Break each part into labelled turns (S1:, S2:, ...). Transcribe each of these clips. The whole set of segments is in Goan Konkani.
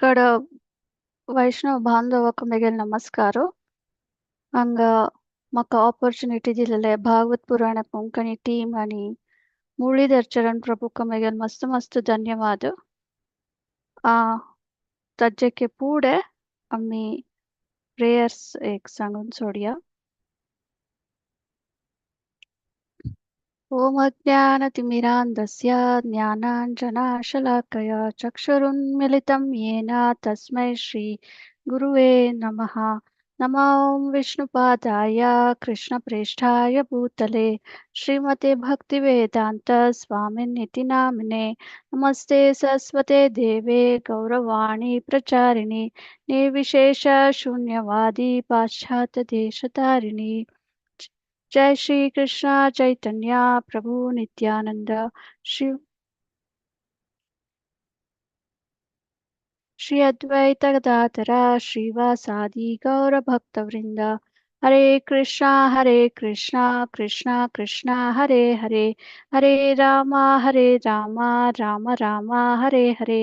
S1: ఇక్కడ वैष्णव बांधवक मेगेल नमस्कार. हांगा म्हाका ऑपॉर्च्युनिटी दिलेले भागवत पुराण कोंकणी टीम आनी मुरलीधर चरण प्रभुक मेगेल मस्त मस्त धन्यवाद. ताजेके पुढे आमी प्रेयर्स एक सांगून सोडया. ॐ अज्ञानतिमिरान्धस्य ज्ञानाञ्जनाशलाकया चक्षुरुन्मिलितं येन तस्मै श्री गुरुवे नमः. नमो विष्णुपादाय कृष्णप्रेष्ठाय भूतले श्रीमते भक्तिवेदांत स्वामिनिति नामिने. नमस्ते सरस्वते देवे गौरवाणी प्रचारिणी निर्विशेष शून्यवादी पाश्चात्य देशतारिणी. जय श्री कृष्ण चैतन्य प्रभु नित्यानंद श्री श्री अद्वैत गदाधर श्रीवासादि गौर भक्तवृंद. हरे कृष्णा कृष्णा कृष्णा हरे हरे, हरे रामा राम राम हरे हरे.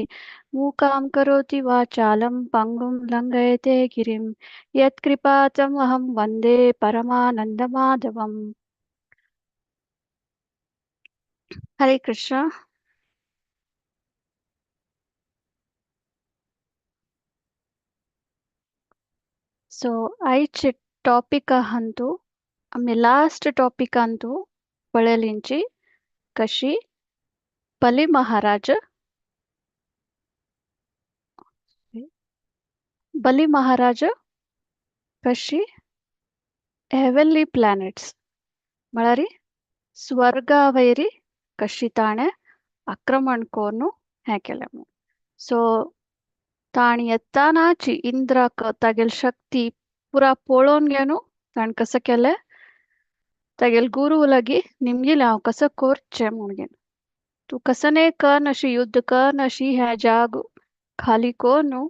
S1: मूकां करोति वाचालं पंगुं लंघयते गिरिं यत्कृपातम् अहं वंदे परमानंदमाधवम्. हरे कृष्णा. सो आयचे टॉपिक आहांतू आमी लास्ट टॉपिक अंतू पळयलींची कशी बली महाराज बली महाराज कशी हेवनली प्लॅनेट्स म्हळ्यार स्वर्गावयरी कशी ताणें आक्रमण करून हें केलें म्हूण. सो ताणी येतानाची इंद्राक तागेल शक्ती पुरा पळोवन घेवन ताणें कसं केलें तागेल गुरू लागीं निमगिलें हांव कसं करचें म्हूण घेवन. तूं कसं कर अशी युद्ध कर अशी ह्या जाग खाली करून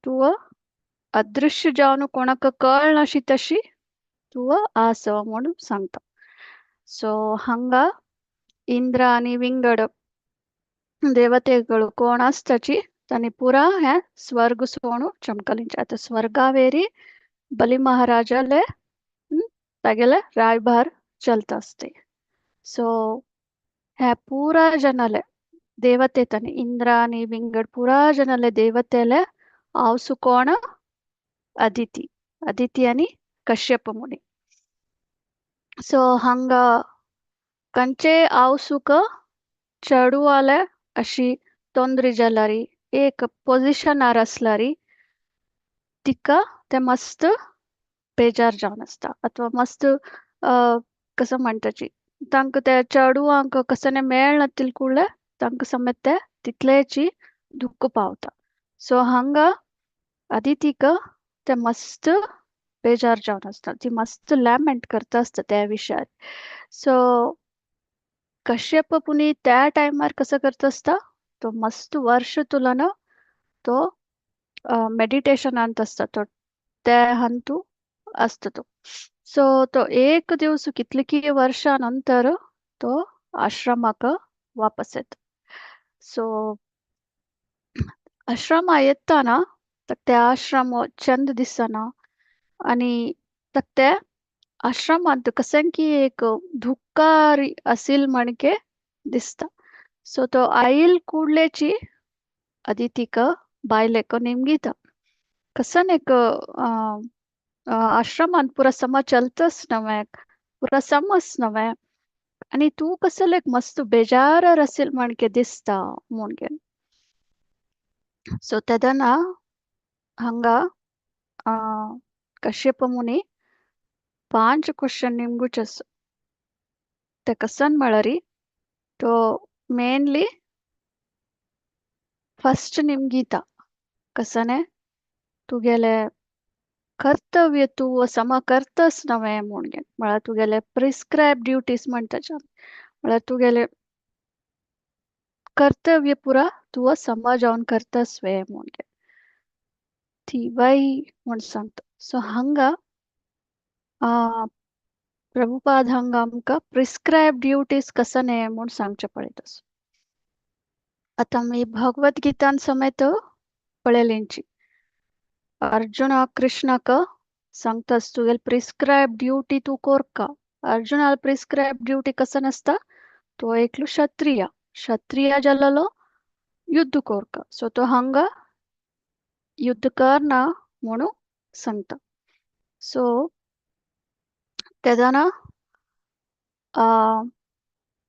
S1: तूं अदृश्य जावन कोणाक कळनाशी तशी तूं आस म्हणून सांगता. सो हांगा इंद्र आनी विंगड देवतेಗಳು कोण आसताची तांणी पुरा हें स्वर्ग सोणू चमकलिंचे. आतां स्वर्गावेरी बली महाराजाले तागेले राजभार चलता आसते. सो ह्या पुरा जनाले देवते तांणी इंद्र आनी विंगड पुरा जनाले देवतेले आवसु कोण अदिती अदिती आनी कश्यप मुनी. सो हांगा कंचे आवसूक चेडवाले अशी तोंदरी जाल्यारी एक पोजिशनार आसल्यारी तिका ते मस्त बेजार जावन आसता अथवा मस्त कसं म्हणटाची तांकां त्या चेडवांक कसं मेळनातील कुडले तांकां समेत ते तितलेची दुख्ख पावता. सो हांगा अदितीक ते मस्त बेजार जावन आसता, ती मस्त लॅमेंट करता आसता त्या विशयार. सो कश्यप पुनी त्या टायमार कसं करता आसता तो मस्त वर्ष तुलन तो मेडिटेशनांत आसता तो त्या हंतू आसता तो. सो तो एक दिवस कितले वर्षा नंतर तो आश्रमाक वापस येता. सो आश्रमा येताना ते आश्रम चंद दिसना आनी ते आश्रमांत कशें की एक धुक्कार असील म्हणके दिसता. सो तो आईल कुडलेची अदितीक बायलेक निमगिता कसन एक आश्रमांत पुरा समा चलतच नव्हे पुरा समज नव्हे आनी तूं कसल एक मस्त बेजार असील म्हणके दिसता म्हूण. सो तेदना हांगा कश्यप मुनी 5 क्वेश्चन निमगूच आसा. ते कसन म्हळ्यार तो मेनली फस्ट निमगीता कसने तुगेले कर्तव्य तूं समा करतस नव्हे म्हूण घेवन म्हळ्यार तुगेले प्रिस्क्रायब ड्युटीज म्हणटा म्हळ्यार तुगेले कर्तव्य पुरा तूं समा जावन करतस वे म्हूण घेवन ती बाई म्हूण सांगता. सो हांगा प्रभुपाद हांगा आमकां प्रिस्क्रायब ड्युटीज कसने म्हूण सांगचें पळयता. आतां आमी भगवत गीतान समेत पळयलेंची अर्जुना कृष्णाक सांगतास तुगेल प्रिस्क्रायब ड्युटी तूं कोरका. अर्जुनाल प्रिस्क्रायब ड्युटी कसो नासता, तो एकलो क्षत्रिय, क्षत्रिय जाल्लो युद्ध कोरका. सो तो हांगा युद्ध करना म्हणून सांगता. सो तेदना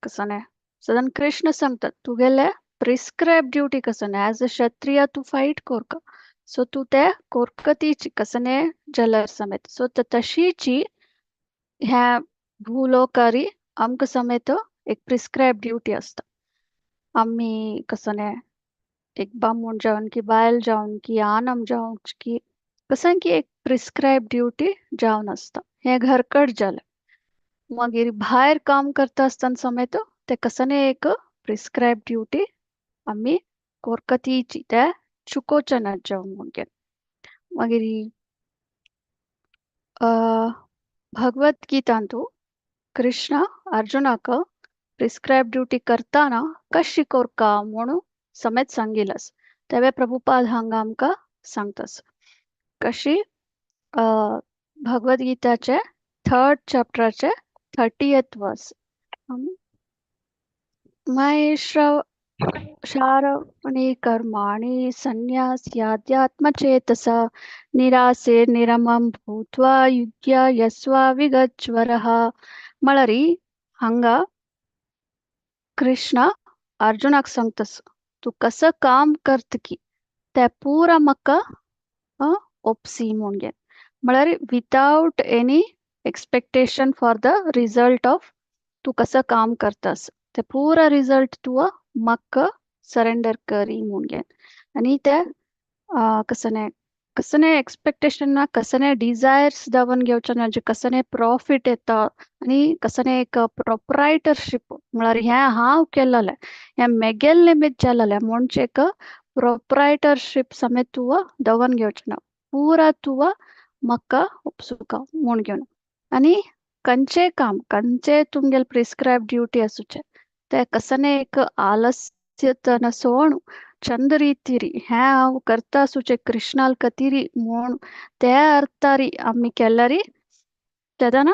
S1: कसं नाही सदन कृष्ण सांगतात तुगेले प्रिस्क्रायब ड्युटी कसं नाही, ॲज अ क्षत्रिय तूं फायट कोरका. सो तूं ते कोरकतीची कसं नाही जलर समेत. सो तशीची ह्या भूलोकारी आमकां समेत एक प्रिस्क्रायब ड्युटी आसता. आमी कसं नाही एक बामूण जावन की बायल जावन की आनम जावन की कसं की एक प्रिस्क्रायब ड्युटी जावन आसता. हें घरकट जालें. मागीर भायर काम करता आसतना समेत ते कसं एक प्रिस्क्रायब ड्युटी आमी कोरकतीची, ते चुकोवचे ना जावं म्हणून. मागीर भगवद गीतांतु कृष्ण अर्जुनाक प्रिस्क्रायब ड्युटी करताना कशी कोरका म्हणून समेत सांगिलस. तेवे प्रभुपाद हांगा आमकां सांगतास कशी भगवद्गीताचे 3rd चॅप्टराचे 30th वर्स. मयि कर्माणि संन्यास्याध्यात्मचेतसा निरासे निरमं भूत्वा युज्य यस्वा विगज्वरः. म्हळ्यार हांगा कृष्ण अर्जुनाक सांगतास तूं कसं काम करत की ते पुरा म्हाका ओपसी म्हणून. म्हळ्यार without any expectation for the result of तूं कसं काम करतास ते पुरा रिजल्ट तूं म्हाका सरेंडर करी म्हणून. आनी ते कसं नाही कसं नाही एक्सपेक्टेशन ना, कसं नाही डिझायर्स दावन घेवचे ना, जे कसं नाही प्रॉफिट येता आनी कसं नाही एक प्रोप्रायटरशीप म्हळ्यार हें हांव केलेलें, हें मेगेल निमित्त जालेलें म्हणचे एक प्रोप्रायटरशीप समेत तूं दवन घेवचें ना, पुरा तूं म्हाका ओपसुका म्हूण घेवन. आनी खंयचें काम खंयचें तुमगेले प्रिस्क्रायब ड्युटी आसूचें ते कसं एक आलस्यतन सोण चंद ರೀತಿರಿ हें हांव करता आसूचें कृष्णाल कतिरी म्हूण ते अर्थारी आमी केल्यारी तेदना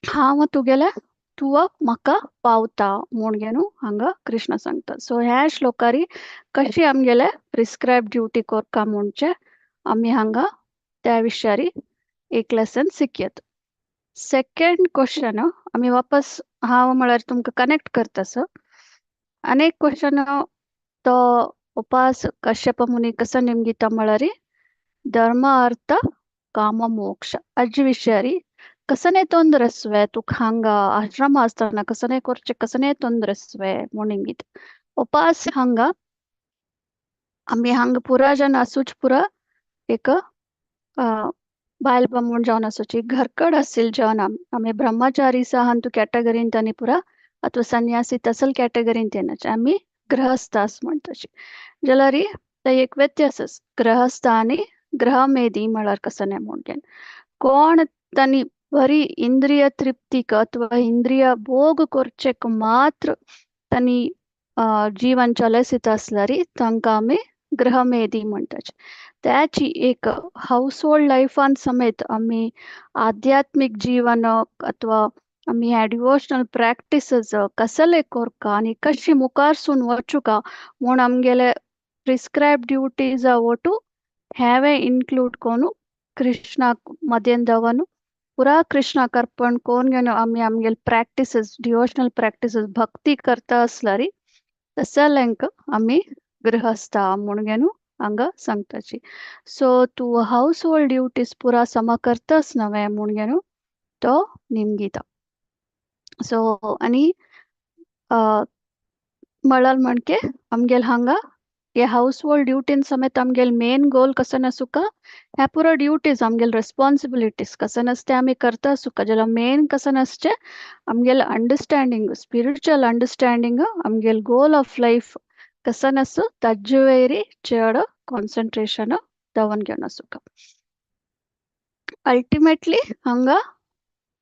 S1: हांव तुगेले तूं म्हाका पावता म्हूण घेवन हांगा कृष्ण सांगता. सो ह्या श्लोकारी कशी आमगेले प्रिस्क्रायब ड्युटी कोरका म्हणचे आमी हांगा त्या विशयारी एक लेसन शिकयत. सेकंड क्वेश्चन आमी वापस हांव म्हळ्यार तुमकां कनेक्ट करता सर. अनेक क्वेश्चन तो उपास कश्यप मुनी कसं निमगिता म्हळ्यार धर्म अर्थ काम मोक्ष अज्ज विशयारी कसने ತೊಂದರೆಸ್ವೆ तुका हांगा आश्रम आसतना कसने करचे कसने ತೊಂದರೆಸ್ವೆ म्हूण निमगिता. उपास हांगा आमी हांगा पुरा जन आसूच पुरा एक बायल बामूण जावन आसूची घरकड आसिल जन आमी ब्रह्मचारी सह अंतू कॅटेगरीन तांणी पुरा अथवा संन्यासी तसल कॅटेगरीन येनाचे आमी गृहस्थ आस म्हणटाची. जाल्यार ते एक व्यत्यास आसा गृहस्थ आनी गृहमेधी म्हळ्यार कसं न्हय म्हूण. कोण तांणी बरी इंद्रिय तृप्तीक अथवा इंद्रिय भोग करचेक मात्र तांणी जीवन चलयत आसल्यार तांकां आमी गृहमेधी म्हणटाचे. त्याची एक हावस होल्ड लायफान समेत आमी आध्यात्मीक जीवन अथवा आमी ह्या डिवोशनल प्रॅक्टिसीस कसले कोरका आनी कशी मुखारसून वचुका म्हूण आमगेले प्रिस्क्रायब ड्युटीज ಒಟ್ಟು have include कोनु कृष्णाक मदेन दवनु पुरा कृष्णाक अर्पण कोन घेवन आमी आमगेले प्रॅक्टिसीस डिवोशनल प्रॅक्टिसीस भक्ती करता आसल्यार तसल्यांक आमी गृहस्थ म्हूण घेवन हांगा सांगताची. सो तूं हावस होल्ड ड्युटीज पुरा समा करतास नव्हे म्हूण घेवन तो निमगिता. सो आनी म्हळ्यार म्हणके आमगेले हांगा हे हावस होल्ड ड्युटीन समेत आमगेले मेन गोल कसो आसूका ह्या पुरो ड्युटीज आमगेले रेस्पॉन्सिबिलिटीज कसं आसता आमी करता आसूका जाल्यार मेन कसं आसचें आमगेले अंडरस्टँडींग स्पिरिच्युअल अंडरस्टँडींग आमगेले गोल ऑफ लायफ कसं आसूं ताजे वयरी चड कॉन्सन्ट्रेशन दवर घेवन आसूका. अल्टिमेटली हांगा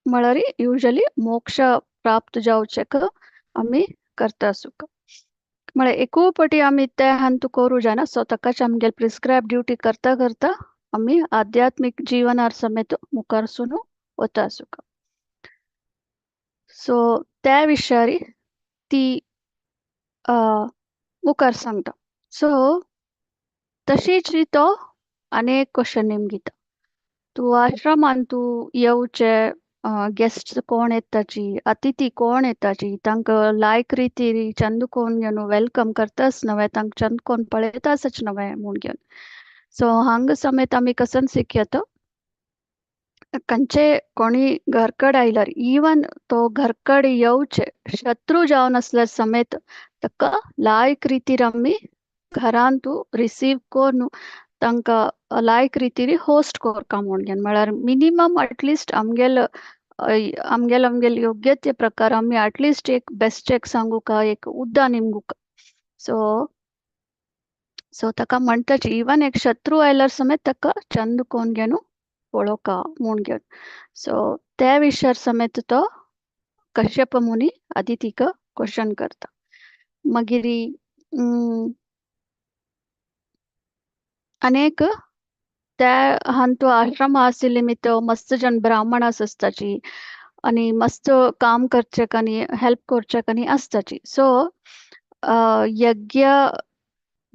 S1: म्हळ्यार युजली मोक्ष प्राप्त जावचेक आमी करता आसूका. म्हळ्यार एकूय पटी आमी ते हांतू करूं जायना. सो ताकाच आमगेले प्रिस्क्रायब ड्युटी करता करता आमी आध्यात्मीक जीवनार समेत मुखार सून वता आसूका. सो त्या विशयारी ती मुखार सांगता. सो तशीच तो अनेक क्वेश्चन निमगिता. तूं आश्रमान तूं येवचे गेस्ट कोण येताची, अतिथी कोण येताची, तांकां लायक रिती चंद कोण घेवन welcome करताच नव्हे, तांकां चंद कोण पळयताच नव्हे म्हूण घेवन. सो हांगा समेत आमी कसन शिकयता, कंचे कोणी घरकड आयल्यार इवन तो घरकड येवचे शत्रू जावन आसल्यार समेत ताका लायक रितीर आमी घरान तूं रिसीव करून तांकां लायक रितीर होस्ट करका म्हूण घेवन. म्हळ्यार मिनिमम एटलिस्ट आमगेल आमगेल आमगेल योग्यते प्रकार आमी एटलिस्ट एक बेस्ट एक सांगूका, एक उद्दा निमगुका. सो सो ताका म्हणटाची इवन एक शत्रू आयल्यार समेत ताका चंद कोण घेवन पळोवका म्हूण घेवन. सो त्या विशयार समेत तो कश्यप मुनी अदितीक क्वेश्चन करता. मागीर अनेक त्या हांतू आश्रम आशिल्ले निमित्त मस्त जन ब्राह्मण आसताची आनी मस्त काम करचेक आनी हेल्प करचेक आनी आसताची. सो यज्ञ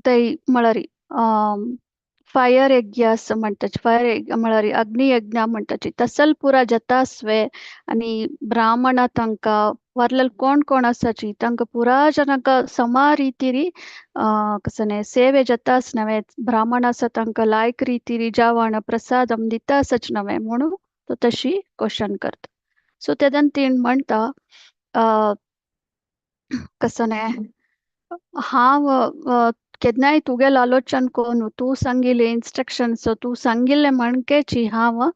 S1: तै म्हळ्यार फायर यज्ञ असं म्हणटाची, फायर म्हळ्यार अग्नियज्ञ म्हणटाची, तसल पुरा जाता आनी ब्राह्मण तांकां वरलेल कोण कोण आसाची तांकां पुरा जनांक समा रितीरी कसने सेवे जाताच नव्हे, ब्राह्मण आसा तांकां लायक रितीरी जेवण प्रसादम दिता आसच नव्हे म्हणून तो तशी क्वेश्चन करता. सो तेदन तीन म्हणटा कसने हांव केन्नाय तुगेल आलोचन कोन तूं सांगिल्ले इन्स्ट्रक्शन्स तूं सांगिल्ले म्हणकेची हांव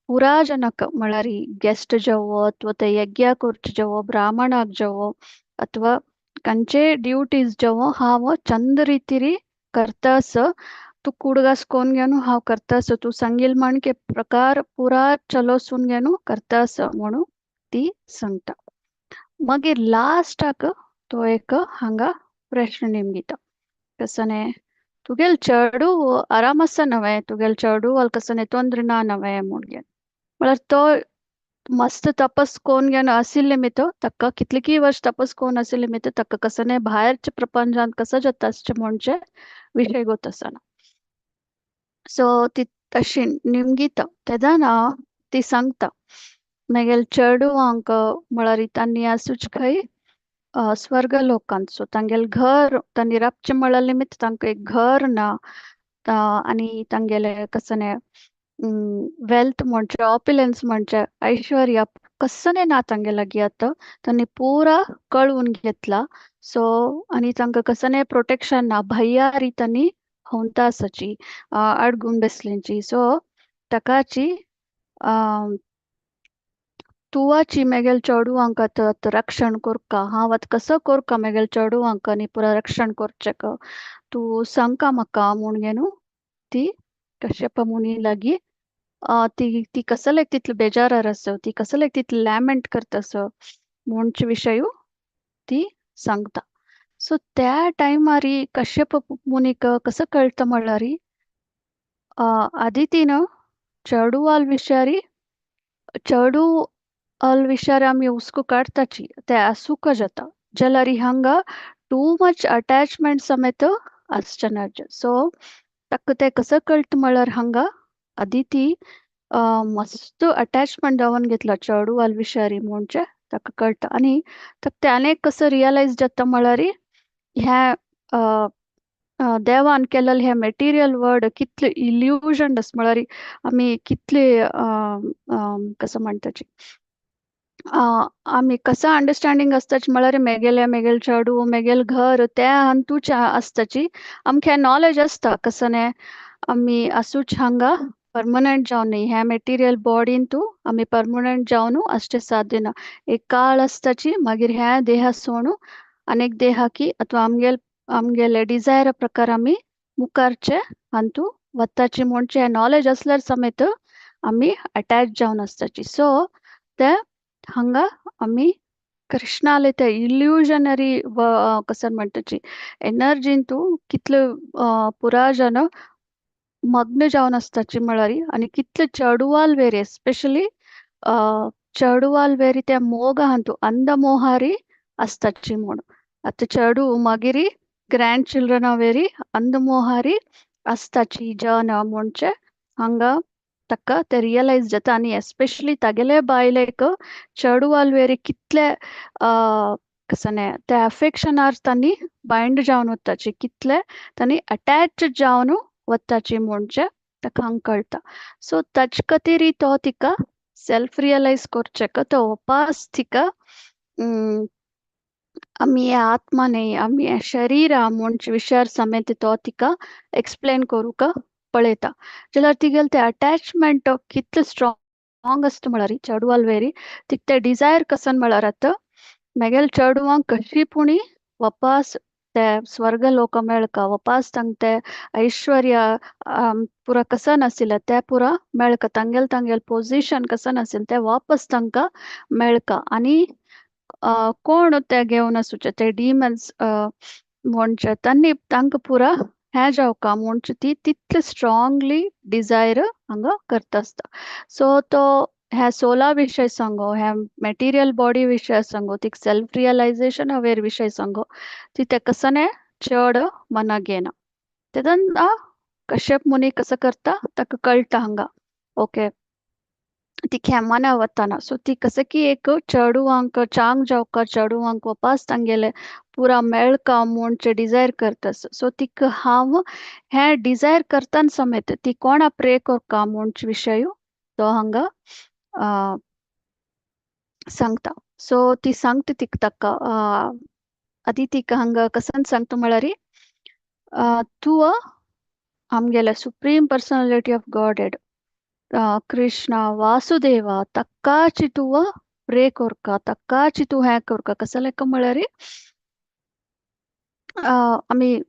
S1: पुरा जनक म्हळ्यार गेस्ट जावो अथवा ते यज्ञ करचे जावो, ब्राह्मणाक जावो अथवा कंचे ड्युटीज जावो हांव चंद रितीरी करतास, तूं कुडगास कोन घेवन हांव करतास, तूं सांगील म्हणके प्रकार पुरा चलोसून घेवन करतास म्हणून ती सांगता. मागीर लास्टाक तो एक हांगा प्रश्न निमगिता, कसने तुगेल चेडू आराम आसा नव्हे, तुगेल चेडू अल कसने तोंद्र ना नव्हे म्हूण घेवन. म्हळ्यार तो मस्त तपस कोन घेवन आशिल्ले मितो ताका कितलीं वर्ष तपस कोन आशिल्ले मितो ताका कसने भायरच्या प्रपंचांत कसो जाता आसचें म्हणचे विशय गोत आसना. सो ती तशी निमगिता तेदना ती सांगता मागीर चेडवांक म्हळ्यार तांणी आसूच खंय स्वर्ग लोकांत. सो तांगेल घर तांणी राबचें म्हळ्यार निमित्त तांकां एक घर ना आनी तांगेले कसने वेल्थ म्हणजे ऑपिलन्स म्हणजे ऐश्वर्य कसने ना तांगे लागीं आतां तांणी पुरा कळून घेतला. सो आनी तांकां कसने प्रोटेक्शन ना, भैयारी तांणी होंता आसाची अडगून बसलेंची. सो ताकाची तुवाची मेगेल चेडवांक आतां रक्षण करका, हांव आतां कसो करका मेगेल चेडवांक आनी पुरा रक्षण करचें तूं सांगका म्हाका म्हूण घेवन ती कश्यप मुनी लागीं ती ती कसलेक तितले बेजारार आसा, ती कसलेक तितले लॅमेंट करता आसा म्हणचे विशय ती सांगता. सो त्या टायमार कश्यप मुनीक कसो कळटा म्हळ्यार अदितीन चेडवाल विशयारी चेडू अल विशयार आमी हुस्को काडटाची ते आसूंक जाता जाल्यार हांगा टू मच अटॅचमेंट समेत आसचें ना. सो ताका तें कसो कळटा म्हळ्यार हांगा अदिती मस्त अटॅचमेंट जावन घेतला चेडवाल विशयारी म्हणचे ताका कळटा. आनी ताका तें आनीक कसो रियलायज जाता म्हळ्यार ह्या देवान केलेलें हें मटेरियल वर्ल्ड कितलें इल्युजन आसा, म्हळ्यार आमी कितले कसो म्हणटाची आमी कसो अंडरस्टँडींग आसताची म्हळ्यार मेगेले मेगेल चेडूं मेगेल घर त्या हातूंच आसताची आमकां नॉलेज आसता कसने आमी आसूच हांगा परमनंट जावन न्ही, ह्या मटेरियल बॉडीन तूं आमी परमनंट जावन आसचें साध्य ना. एक काळ आसताची मागीर ह्या देहा सोडून अनेक देहाकी अथवा आमगेल आमगेले डिजायरा प्रकार आमी मुखारचे हातूं वताची म्हणचे नॉलेज आसल्यार समेत आमी अटॅच जावन आसताची. सो ते हांगा आमी कृष्णाले ते इल्युजनरी कसं म्हणताची एनर्जीन तूं कितले पुरा जन मग्न जावन आसताची म्हळ्यार आनी कितले चेडवाल वेरी एस्पेशली चेडवाल वेरी त्या मोग आहा तूं अंधमोहारी आसताची म्हूण. आतां चेडूं मागीर ग्रँड चिल्ड्रना वेरी अंधमोहारी आसताची जन म्हणचे हांगा ताका ते रियलायज जाता. आनी एस्पेशली तागेले बायलेक चेडवाल वेरी कितले कसने ते अफेक्शनार तांणी बायंड जावन वताची, कितले तांणी अटॅच जावन वताची म्हणजे ताका हांगा कळटा. सो ताचे खातीर तो तिका सेल्फ रियलायज करचें तो उपास तिका आमी आत्मा न्ही आमी शरीर म्हणचे विचार समेत तो तिका एक्सप्लेन करूंक पळयता. जाल्यार तिगेले ते अटॅचमेंट कितले स्ट्रॉंग आसता म्हळ्यार चेडवाल वेरी तिका ते डिजायर कसन म्हळ्यार आतां मागीर चेडवांक कशी पुणी वापास ते स्वर्ग लोक मेळका, वापास तांकां ते ऐश्वर्य पुरा कसन आशिल्लें ते पुरा मेळका, तांगेले तांगेले पोजिशन कसन आशिल्लें ते वापस तांकां मेळका. आनी कोण ते घेवन आसूचे ते डिमन्स म्हणचे तांणी तांकां पुरा हें जावका म्हणचे ती तितले स्ट्रॉंगली डिजायर हांगा करता आसता. सो तो ह्या सोला विशय सांगो, ह्या मटेरियल बॉडी विशय सांगो, तिका सेल्फ रियलायझेशन अवेर विशय सांगो, ती ते कसने चड मना घेना. तेन्ना कश्यप मुनी कसो करता ताका कळटा हांगा ओके ती खेमाना वताना. सो ती कसं की एक चेडवांक चांग जावका चेडवांक वापास तांगेले पुरा मेळका म्हणचे डिजायर करता. सो तिका हांव हें डिजायर करतना समेत ती कोणा प्रे करका म्हणचे विशय तो हांगा सांगता. सो ती सांगता तिका ताका आदी तिका हांगा कसन सांगता म्हळ्यार तूं आमगेले supreme personality of Godhead Krishna Vasudeva तक्काची तूं प्रे करका, तक्काची तूं हें करका. कसं लेख म्हळ्यार आमी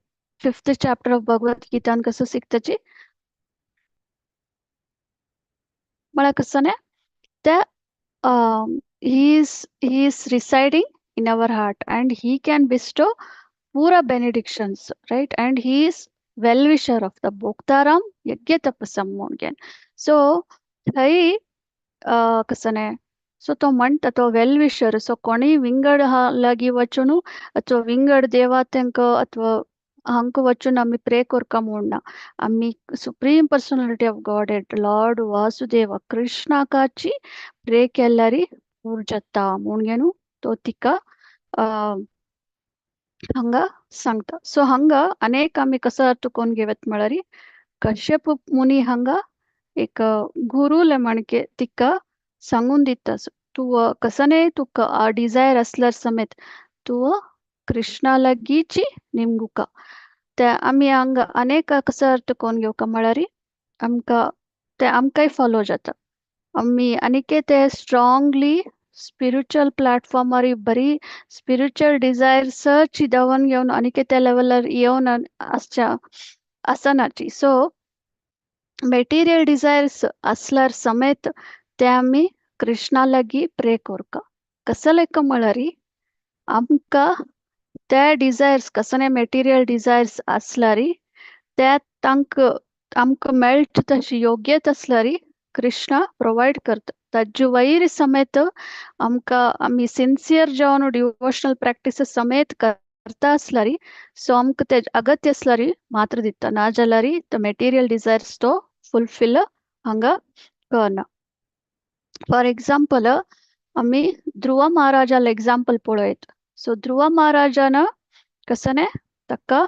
S1: फिफ्थ चॅप्टर ऑफ भगवत गीतान कसं शिकताची म्हळ्यार कसं न्ही त्या he is residing in our heart and he can bestow pura benedictions, right? And he is well-wisher of the Bhoktaram Yajna Tapasam म्हणून. सो थंय कसं न्ही सो तो म्हणटा तो वेल विशर. सो कोणूय विंगड लागीं वचून अथवा विंगड देवा तांकां अथवा हांकां वचून आमी प्रे करका म्हूण ना, आमी supreme personality of Godhead lord Vasudeva कृष्णाकाची pray केल्यार पूर जाता म्हूण न्हू तो तिका हांगा सांगता. सो हांगा अनेक आमी कसो अर्थ करून घेवत म्हळ्यार कश्यप मुनी हांगा एक गुरूले म्हणके तिका सांगून दिता तूं कसने तुका डिजायर आसल्यार समेत तूं कृष्णा लागींची निमगुका. ते आमी हांगा अनेक कसो अर्थ करून घेवका म्हळ्यार आमकां ते आमकांय फॉलो जाता. आमी आनीक ते स्ट्रॉंगली स्पिरिच्युअल प्लॅटफॉर्मार बरी स्पिरिच्युअल डिजायर्सची दवन घेवन आनीक त्या लेवलार येवन आसच्या आसनाची. सो मेटेरियल डिजायर्स आसल्यार समेत ते आमी कृष्णा लागीं प्रे करका. कसं लेख म्हळ्यार आमकां ते डिजायर्स कसले मेटेरियल डिजायर्स आसल्यार ते तांकां आमकां मेळटा तशी योग्यता आसल्यार कृष्णा प्रोवायड करता. ताजे वयर समेत आमकां आमी सिन्सियर जावन डिवोशनल प्रॅक्टिसेस समेत करता आसल्यार सो आमकां ते अगत्य आसल्यार मात्र दिता, ना जाल्यार तो मेटेरियल डिजायर्स तो फुलफील हांगा करना. फॉर एग्जाम्पल आमी ध्रुव महाराजाला एग्जाम्पल पळयत. सो ध्रुव महाराजान कसने ताका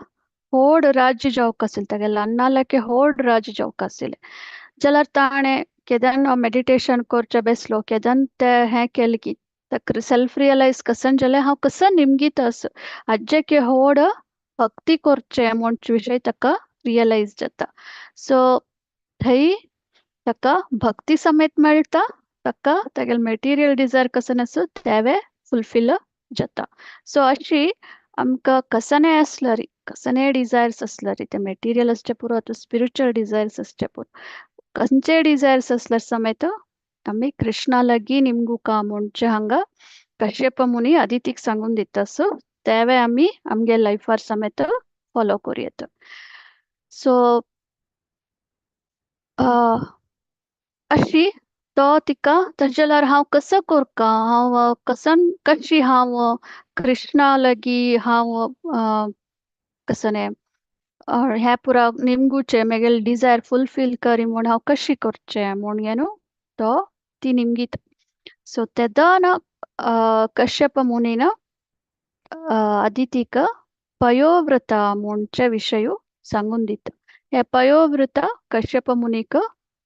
S1: होड राज्य जावंक आशिल्लें, तागेल्या अन्नालाके होड राज्य जावंक आशिल्लें. जाल्यार ताणें केदन मेडिटेशन करचें बेसलो, केदन ते हें केलें की ताका सेल्फ रियलायज कसन जालें हांव कसो निमगीत आस आज्जेके होड भक्ती करचें म्हूण विशय ताका रियलायज जाता. सो थंय ताका भक्ती समेत मेळटा, ताका तागेले मेटेरियल डिजायर कसन आसूं तेवे फुलफील जाता. सो अशी आमकां कसने आसल्यार कसने डिजायर्स आसल्यार ते मेटेरियल आसचे पुरो अथवा स्पिरिच्युअल डिजायर्स आसचे पुरो, खंयचे डिजायर्स आसल्यार समेत आमी कृष्णा लागीं निमगुका म्हणचे हांगा कश्यप मुनी अदितीक सांगून दिता. सो तेवे आमी आमगे लायफार समेत फॉलो करूं. सो अशी तो तिका तशें जाल्यार हांव कसो करका, हांव कसन कशी हांव कृष्णा लगी हांव कसने ह्या पुरा निमगुचे मेगेले डिजायर फुलफील करी म्हूण हांव कशी करचें म्हूण न्हू तो ती निमगीता. सो तेदना कश्यप मुनीन अदितीक पयोव्रत म्हणचे विशय सांगून दिता. हे पयोव्रत कश्यप मुनीक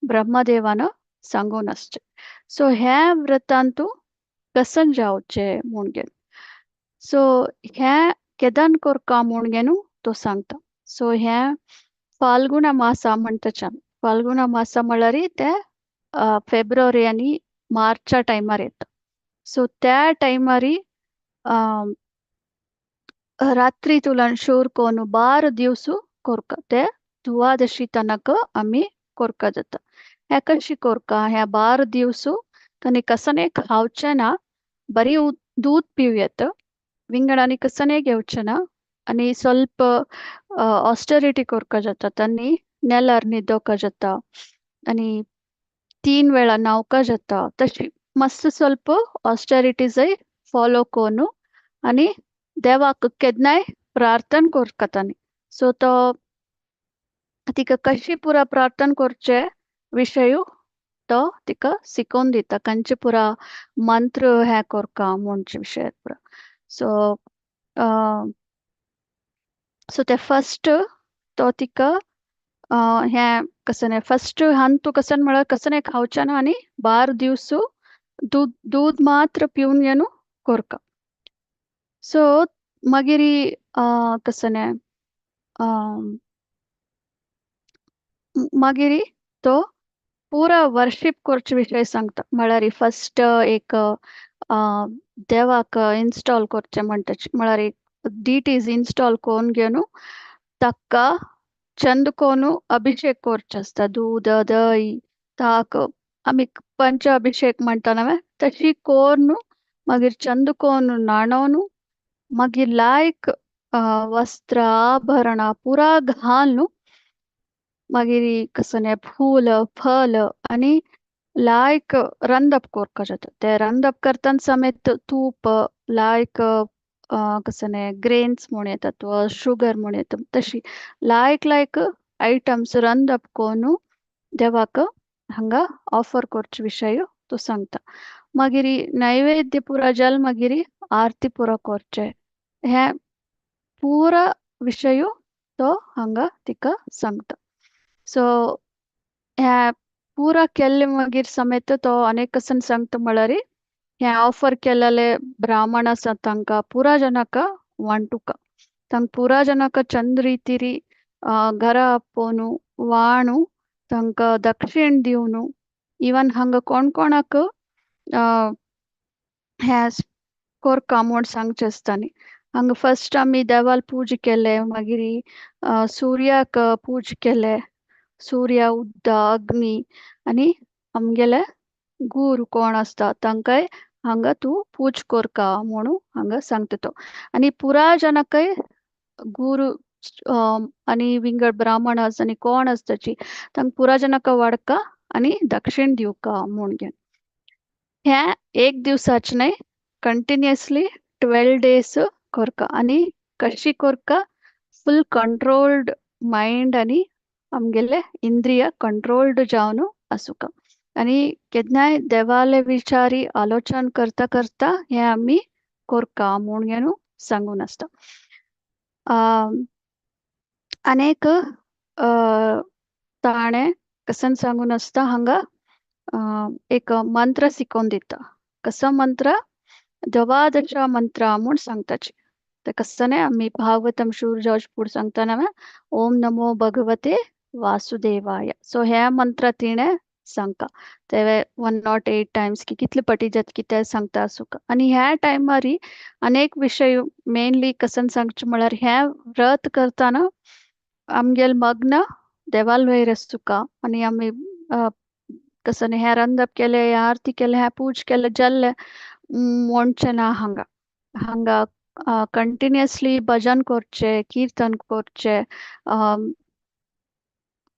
S1: ब्रह्मदेवान सांगून आसचे. सो ह्या व्रतांतू कसन जावचे म्हूण घेवन, सो ह्या केदन करका म्हूण घेवन तो सांगता. सो ह्या फाल्गुन मासा म्हणटाचे, फाल्गुन मासा म्हळ्यार ते फेब्रुवारी आनी मार्चा टायमार येता. सो त्या टायमारी रात्री तुलन शूर कोन 12 दिवस करका, ते द्वादशी तनक आमी करका जाता. ह्या कशी करका, ह्या 12 दिवस तनी कसने खावचे ना, बरी दूध पिवं येता, विंगड आनी कसने घेवचे ना, आनी ಸ್ವಲ್ಪ ऑस्टेरिटी करका जाता. तांणी नेलार न्हिदोवका जाता आनी 3 वेळा न्हांवका जाता. तशी मस्त ಸ್ವಲ್ಪ ऑस्टेरिटीजय फॉलो करून आनी देवाक केन्नाय प्रार्थना करता तांणी. सो तो तिका कशी पुरा प्रार्थना करचे विशय तो तिका शिकोवन दिता, खंयचे पुरा मंत्र हे करका म्हणचे विशय पुरा. सो सो ते फर्स्ट तो तिका हें कसने फर्स्ट हंतु कसन म्हळ्यार कसने खावचे ना आनी 12 दिवस दूध दूध मात्र पिवन घेवन करका. सो मागीर कसने मागीर तो पुरा वर्शिप करचे विशय सांगता. म्हळ्यार फर्स्ट एक देवाक इन्स्टॉल करचे म्हणटा, म्हळ्यार एक डीटीज इन्स्टॉल करून घेवन ताका चंद कोनु अभिषेक करचे आसता. दूध दही ताक आमी पंच अभिषेक म्हणटा न्हय तशी करून मागीर चंद कोन न्हाणोवन मागीर लायक वस्त्र आभरणां पुरा घालून मागीर कसने फूल फल आनी लायक रंदप करका जाता. ते रंदप करतना समेत तूप लायक कसने ग्रेन्स म्हूण येतात वा शुगर म्हूण येता, तशी लायक लायक आयटम्स रंदप करून देवाक हांगा ऑफर करचे विशय तो सांगता. मागीर नैवेद्य पुरा जल मागीर आरती पुरा करचे, हे पुरा विशय तो हांगा तिका सांगता. सो ह्या पुरा केल्ले मागीर समेत तो अनेक कसन सांगता म्हळ्यार हे ऑफर केलेले ब्राह्मण आसा तांकां पुरा जनाक वांटुका, तांकां पुरा जनाक चंद रितीरी घरा आपोवन वाणू तांकां दक्षिण दिवन इवन हांगा कोण कोणाक हें करका म्हूण सांगचें आसता. न्ही हांगा फर्स्ट आमी देवाल पूजा केले, मागीर सुर्याक पूजा केले, सूर्य उद्द अग्नी आनी आमगेले गुरू कोण आसता तांकांय हांगा तूं पूज करका म्हणून हांगा सांगता तो. आनी पुरा जनाकय गुरू आनी विंगड ब्राह्मण आसा आनी कोण आसताची तांकां पुरा जनाक वाडका आनी दक्षिण दिवका म्हूण घेवन. हें एक दिवसाचें न्हय, कंटिन्युअसली 12 डेज करका. आनी कशी करका, फुल कंट्रोल्ड मायंड आनी आमगेले इंद्रिय कंट्रोल्ड जावन आसूका. आनी केन्नाय देवाले विचारी आलोचन करता करता हें आमी करका म्हूण घेवन सांगून आसता. अनेक ताणें कसन सांगून आसता हांगा एक मंत्र शिकोवन दिता. कसो मंत्र, द्वादश मंत्र म्हूण सांगताची. ते कसने आमी भागवतम शूर जॉर्ज सांगता न्हय, ओम नमो भगवते वासुदेवाय. सो हे मंत्र तिणें सांगता ते 108 टायम्स की कितले पटी जात की ते सांगता आसूका. आनी ह्या टायमारी अनेक विशय मेनली कसन सांगचे म्हळ्यार हें व्रत करतना आमगेल मग्न देवाल वयर आसूका. आनी आमी कसन हें रंदप केलें, हें आरती केलें, हें पूज केलें, जल्लें म्हणचें ना. हांगा हांगा कंटिन्युअसली भजन करचें, कीर्तन करचें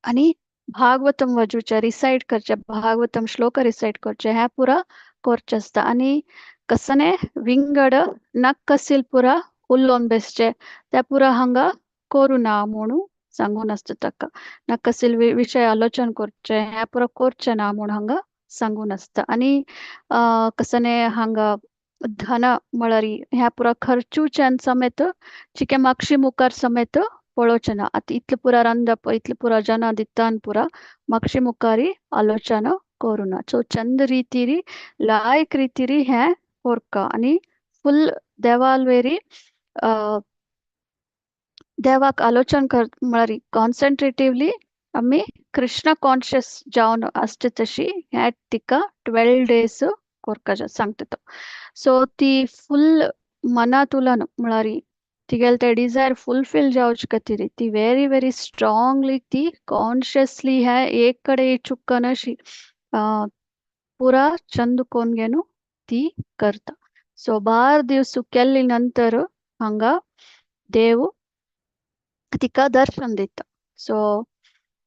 S1: आनी भागवतम वाजोवचें, रिसायट करचें, भागवतम श्लोक रिसायट करचें, हें पुरा करचें आसता. आनी कसने विंगड नक्कसील पुरा उलोवन बेसचें तें पुरा हांगा करूं ना म्हणून सांगून आसता ताका. नक्कसील विशय आलोचन करचें हें पुरा करचें ना म्हूण हांगा सांगून आसता. आनी कसने हांगा धन म्हळ्यार ह्या पुरा खर्चूच्यान समेत चिके मागशी मुखार समेत पळोवचें ना. आतां इतलें पुरा रांदप, इतलें पुरा जनां दितान पुरा मागशी मुखारी आलोचना करूं ना. सो चंद रितीरी लायक रितीरी हें कोरका आनी फुल देवालवेरी देवाक आलोचन कर म्हळ्यार कॉन्सन्ट्रेटिवली आमी कृष्ण कॉन्शियस जावन आसता तशी हें तिका 12 डेज कोरका सांगता तो. सो ती फुल मनातुलान म्हळ्यार तिगेले ते डिजायर फुलफिल जावचे खातीर ती व्हेरी व्हेरी स्ट्रांगली ती कॉन्शियसली हें एक कडेन चुकन अशी पुरा चंद कोन घेवन ती करता. सो 12 दिवस केल्ले नंतर हांगा देव तिका दर्शन दिता. सो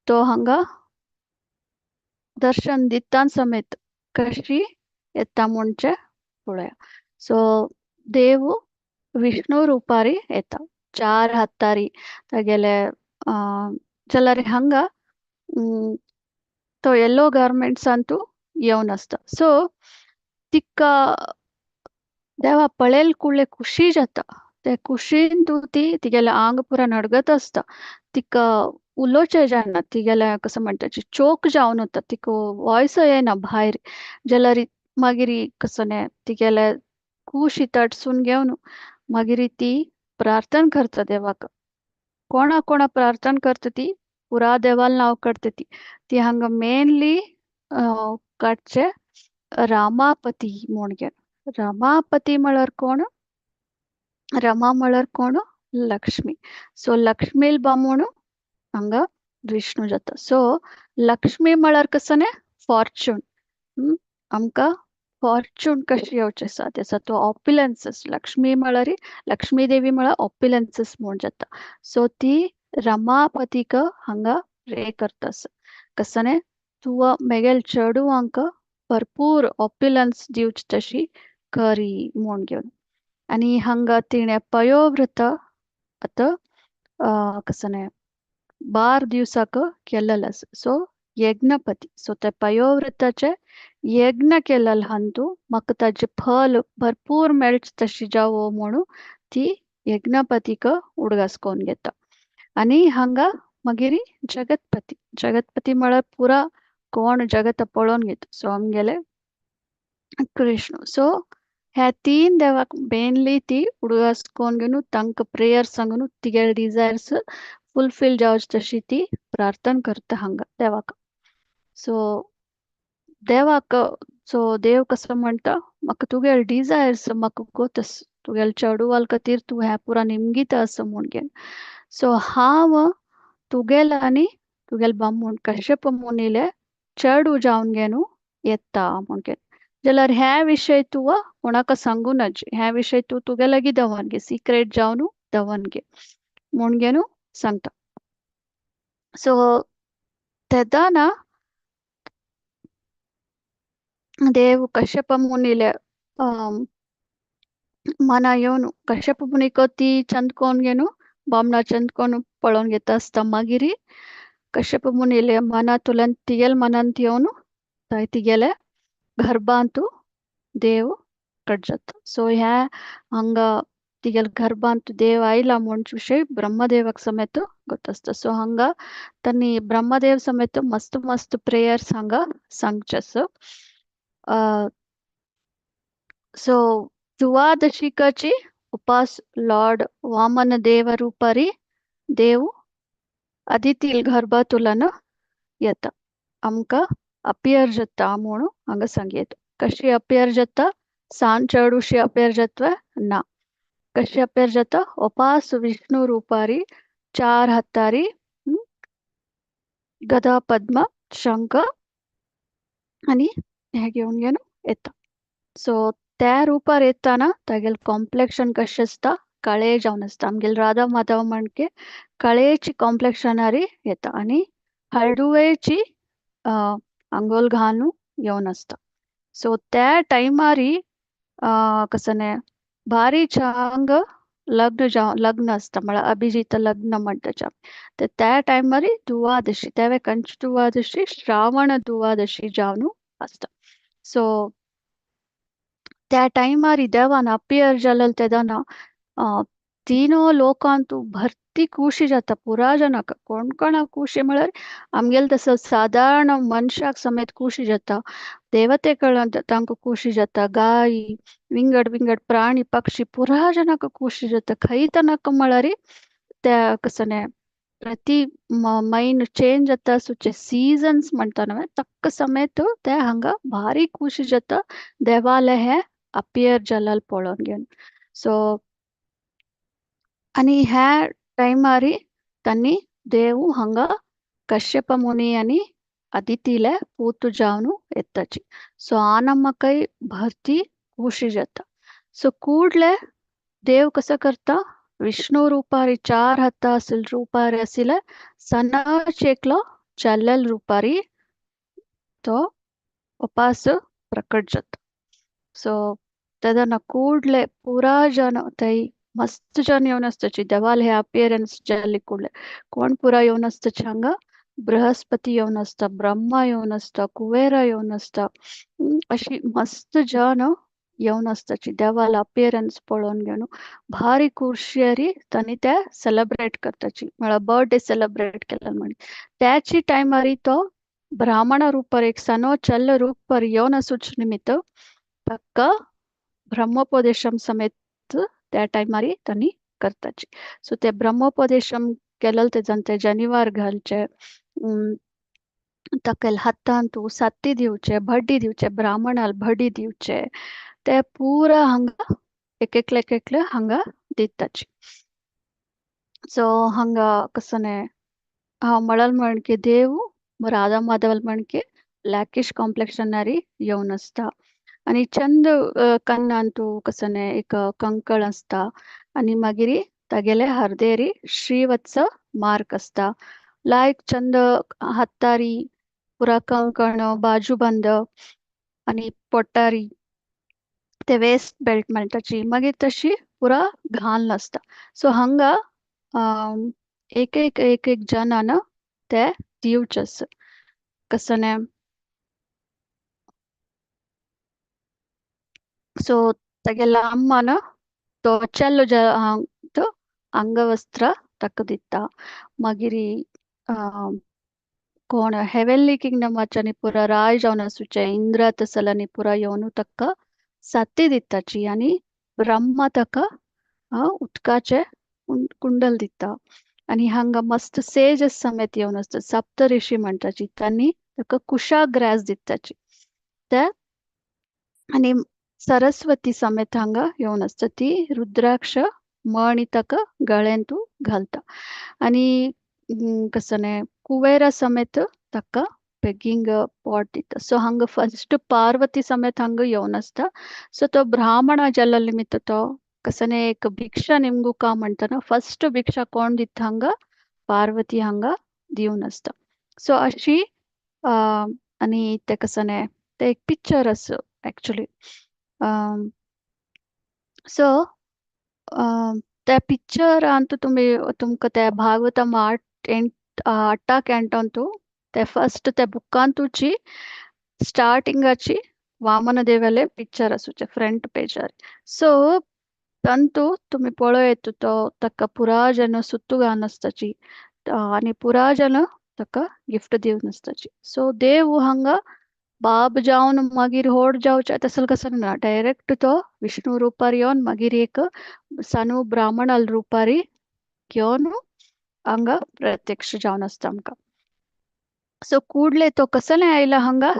S1: तो हांगा दर्शन दिता समेत कशी येता म्हणचे पळोवया. सो देव विष्णु रुपारी येता, 4 हातारी तागेले जाल्यार हांगा तो येलो गार्मेंट्सांतू येवन आसता. सो तिका देवा पळयल कुडले खुशी जाता, ते खुशीन तूं ती तिगेले आंग पुरा नडगत आसता, तिका उलोवचें जायना, तिगेले कसो म्हणटा चोक जावन वता, तिका वॉयस येना भायर, जाल्यार मागीर कसो न्ही तिगेले खुशी तटसून घेवन मागीर ती प्रार्थना करता देवाक. कोणा कोणा प्रार्थना करता ती पुरा देवाल नांव काडटा ती. ती हांगा मेनली काडचे रामापती म्हूण घेवन. रमापती म्हळ्यार कोण? रमा म्हळ्यार कोण? लक्ष्मी. सो लक्ष्मील बामूण हांगा विष्णु जाता. सो लक्ष्मी म्हळ्यार कसो न्ही फॉर्च्यून. आमकां फॉर्च्यून कशी येवचें आसा तेचा तो ऑप्युलन्सीस. लक्ष्मी म्हळ्यार लक्ष्मी देवी म्हळ्यार ऑप्युलन्सीस म्हूण जाता. सो ती रमापतीक हांगा प्रे करता. कसो न्ही तूं मेगेल चेडवांक भरपूर ऑप्युलन्स दिवची तशी करी म्हूण घेवन. आनी हांगा तिणें पयोव्रत आतां कसो न्ही 12 दिवसाक केल्लें आसा. सो यज्ञपती. सो त्या पयोव्रताचे यज्ञ केलें हांतू म्हाका ताजें फल भरपूर मेळचें तशी जावो म्हणून ती यज्ञपतीक उडगास करून घेता. आनी हांगा मागीर जगतपती. जगतपती म्हळ्यार पुरा कोण जगत पळोवन घेता. सो आमगेले कृष्ण. सो ह्या 3 देवाक मेनली ती उडगास करून घेवन तांकां प्रेयर सांगून तिगेले डिजायर्स फुलफील जावचे तशी ती प्रार्थना करता हांगा देवाक. सो देवाक सो देव कसो म्हणटा म्हाका तुगेले डिजायर्स म्हाका गोतस, तुगेले चेडवाल खातीर तूं हें पुरा निमगिता आसा म्हूण घेवन. सो हांव तुगेले आनी तुगेले बामूण कश्यप मुनीले चेडू जावन घेवन येता म्हूण घेवन. जाल्यार ह्या विशय तूं कोणाक सांगू नज, ह्या विशय तूं तुगे लागीं दवर घे, सिक्रेट जावन दवर घे म्हूण घेवन सांगता. सो तेदाना देव कश्यप मुनीले मना येवन कश्यप मुनीक ती चंदकोन घेवन बामणा चंदकोन पळोवन घेता आसता. मागीर कश्यप मुनीले मनांतल्यान तिगेले मनांत येवन तिगेले गर्भांतू देव कट जाता. सो ह्या हांगा तिगेले गर्भांत देव आयला म्हूण विशय ब्रह्मदेवाक समेत गोत आसता. सो हांगा तांणी ब्रह्मदेव समेत मस्त मस्त प्रेयर्स हांगा सांगचे आसा. सो द्वादशिकाची उपास लॉर्ड वामन देव रूपारी देव अदितील गर्भातुलन येता, आमकां अपियर जाता म्हणून हांगा सांगयता. कशी अपियर जाता? सान चेडूशी अपियर जाता ना. कशी अपियर जाता? उपास विष्णु रूपारी 4 हातारी गदा पद्म शंख आनी हें घेवन घेवन येता. सो त्या रुपार येताना तागेले कॉम्प्लेक्शन कशें आसता काळे जावन आसता. आमगेले राधा माधव म्हणके काळेची कॉम्प्लेक्शनारी येता आनी हळदुवेची अंगोल घालून येवन आसता. सो त्या टायमारी कसने भारी चांग लग्न जाव लग्न आसता म्हळ्यार अभिजीत लग्न म्हणटाचे. तर त्या टायमारी दुवादशी, तेवे कंच दुवादशी, श्रावण दुवादशी जावन आसता. सो त्या टायमारी देवान अपियर जालेल तेदना तीनो लोकांतू भरती खुशी जाता पुरा जनाक. कोण कोणाक खुशी म्हळ्यार आमगेले तसो सादारण मनशाक समेत खुशी जाता, देवतेकळ तांकां खुशी जाता, गाय विंगड विंगड प्राणी पक्षी पुरा जनाक खुशी जाता. खंय तनक म्हळ्यार त्या कसने प्रति मैन चेंज जाता सुचे सीजन्स म्हणटा न्हय तक्क समेत ते हांगा भारी खुशी जाता देवालय हे अपियर जालेल पळोवन घेवन. सो आनी ह्या टायमारी तांणी देव हांगा कश्यप मुनी आनी अदितीले पूत जावन येताची. सो आनम्मकय भरती खुशी जाता. सो ಕೂಡ್ಲೆ देव कसो करता, विष्णु रुपारी चार हाता आशिल्ले रुपारी आशिल्ले सनाच एकलो चल्लेल रुपारी तो उपास प्रकट जाता. सो तेदना ಕೂಡ್ಲೆ ಪೂರಾ ಜನ ತೈ मस्त जन येवन आसताची देवाल हे अपियरन्स जाल्ले ಕೂಡ್ಲೆ कोण पुरा येवन आसताची हांगा बृहस्पती येवन आसता, ब्रह्मा येवन आसता, कुबेरा येवन आसता, अशी मस्त जन येवन आसताची देवाल अपियरन्स पळोवन घेवन भारी खुशयारी तांणी ते सेलेब्रेट करताची म्हळ्यार बर्थडे सेलेब्रेट केला म्हण. त्याची टायमारी तो ब्राह्मण रुपार एक सनो चल्ल रुपार येवन आसूच निमित्त ताका ब्रह्मोपदेशम समेत त्या टायमारी तांणी करताची. सो ते ब्रह्मोपदेशम केलेल तेजान ते जनिवार घालचे, ताका हातांतू सत्ती दिवचे, भड्डी दिवचे, ब्राह्मणाल भड्डी दिवचे, ते पुरा हांगा एक एकले एक एकले हांगा दिताची. सो हांगा कसने हांव म्हणल म्हणके देव राधा माधवल म्हणके ब्लॅकिश कॉम्प्लेक्शनारी येवन आसता आनी चंद कन्नांतू कसने एक कंकण आसता आनी मागीर तागेले हरदेरी श्रीवत्स मार्क आसता. लायक चंद हातारी पुरा कंकण बाजूबंद आनी पोटारी ते वेस्ट बेल्ट मेळटाची मागीर तशी पुरा घालून आसता. सो हांगा एक एक एक एक जनान ते दिवचे आसा कसने. सो तागेल्या अम्मान तो चेल्लो तो अंगवस्त्र ताका दिता. मागीर कोण हेवेल्ली किंगडमाच्यानी पुरा राय जावन आसूचे इंद्र तसलांनी पुरा येवन ताका सती दिताची आनी ब्रह्मा ताका उदकाचे कुंडल दिता. आनी हांगा मस्त सेजस समेत येवन आसता सप्त ऋषी म्हणटाची तांणी ताका कुशा ग्रास दिताची ते आनी सरस्वती समेत हांगा येवन आसता ती रुद्राक्ष मणी ताका गळ्यांतू घालता. आनी कसने कुबेरा समेत ताका बेगिंग पॉट दिता. सो हांगा फर्स्ट पार्वती समेत हांगा येवन आसता. सो तो ब्राह्मण जाल्लो निमित्त तो कसने एक भिक्षा निमगुका म्हणटना फर्स्ट भिक्षा कोण दिता हांगा पार्वती हांगा दिवन आसता. सो अशी आनी ते कसने ते एक पिक्चर आसा एक्चुली. सो त्या पिक्चरांत तुमी तुमकां त्या भागवतम आठ कॅन्टांतू ते फर्स्ट त्या बुकांतूची स्टार्टिंगाची वामनदेवाले पिक्चर आसूचे फ्रंट पेजार. सो तंतू तुमी पळयत तो ताका पुरा जन सुत्तू घालून आसताची आनी पुरा जन ताका गिफ्ट दिवन आसताची. सो देव हांगा बाब जावन मागीर होड जावचे तसो कसो ना, डायरेक्ट तो विष्णु रुपार येवन मागीर एक सानू ब्राह्मणाल रुपारी घेवन हांगा प्रत्यक्ष जावन आसता आमकां. सो ಕೂಡ್ಲೆ तो कसले आयला हांगा.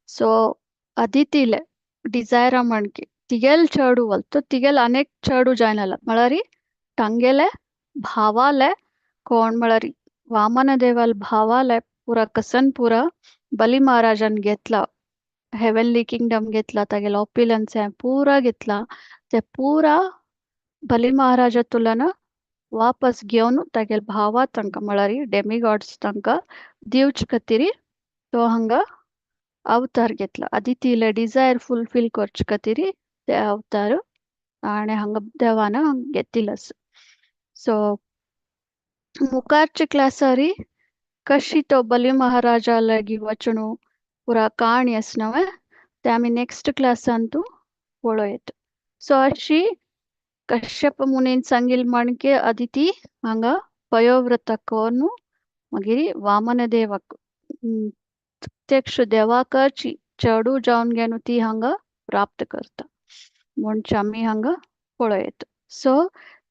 S1: सो अदितीले डिजायरा म्हणके तिगेल चेडू वल्तो तिगेल अनेक चेडू जायनाला म्हळ्यार तांगेले भावाले कोण म्हळ्यार वामनदेवाल भावाले पुरा कसन पुरा बली महाराजान घेतला हेवनली किंगडम घेतला, तागेलो ऑप्युलन्स हें पुरा घेतला, ते पुरा बली महाराजा तुलन वापस घेवन तागेल भावा तांकां म्हळ्यार डेमिगॉड्स तांकां दिवचे खातीर तो हांगा अवतार घेतला. अदितीले डिजायर फुलफिल करचे खातीर ते अवतार आणि हांगा देवान घेतिल्लो. सो मुखारच्या क्लासारी कशी तो बली महाराजा लागी वचणू पुरा काणी आसा न्हय ते आमी नेक्स्ट क्लासान तूं पळोवयेत. सो अशी कश्यप मुनीन सांगिल म्हणके अदिती हांगा पयोव्रत करून मागीर वामनदेवाक प्रत्यक्ष देवाकची चेडू जावन घेवन ती हांगा प्राप्त करता म्हणचे आमी हांगा पळोवयेत. सो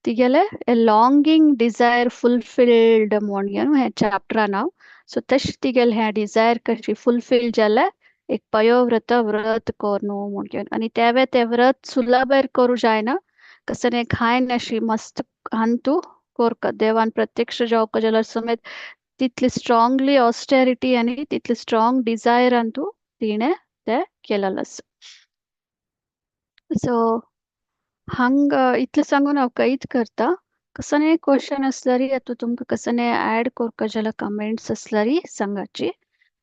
S1: तिगेले ए लॉंगींग डिजायर फुलफिल्ड म्हूण घेवन हें चॅप्टरा नांव. सो तशें तिगेलें हें डिजायर कशी फुलफिल जालें एक पयोव्रत व्रत करून म्हूण घेवन, आनी तेवे तें व्रत सुलाभायर करूं जायना, कसने खायन अशी मस्त हांतू कोरका देवान प्रत्यक्ष जावका जाल्यार समेत तितली स्ट्रॉंगली ऑस्टेरिटी आनी तितली स्ट्रॉंग डिजायर अंतू तिणें तें केलेलें आसा. सो हांगा इतलें सांगून हांव कैद करता. कसने क्वेश्चन आसल्यार आतां तुमकां कसने ऍड करपा जाल्यार कमेंट्स आसल्यार सांगाची.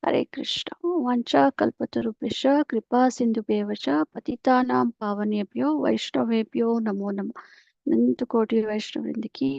S1: हरे कृष्ण. वांछा कल्पतरुभ्यश्च कृपा सिन्धुभ्येव च पतितानां पावनेभ्यो वैष्णवेभ्यो नमो नमः. अनंत कोटि वैष्णववृंद की.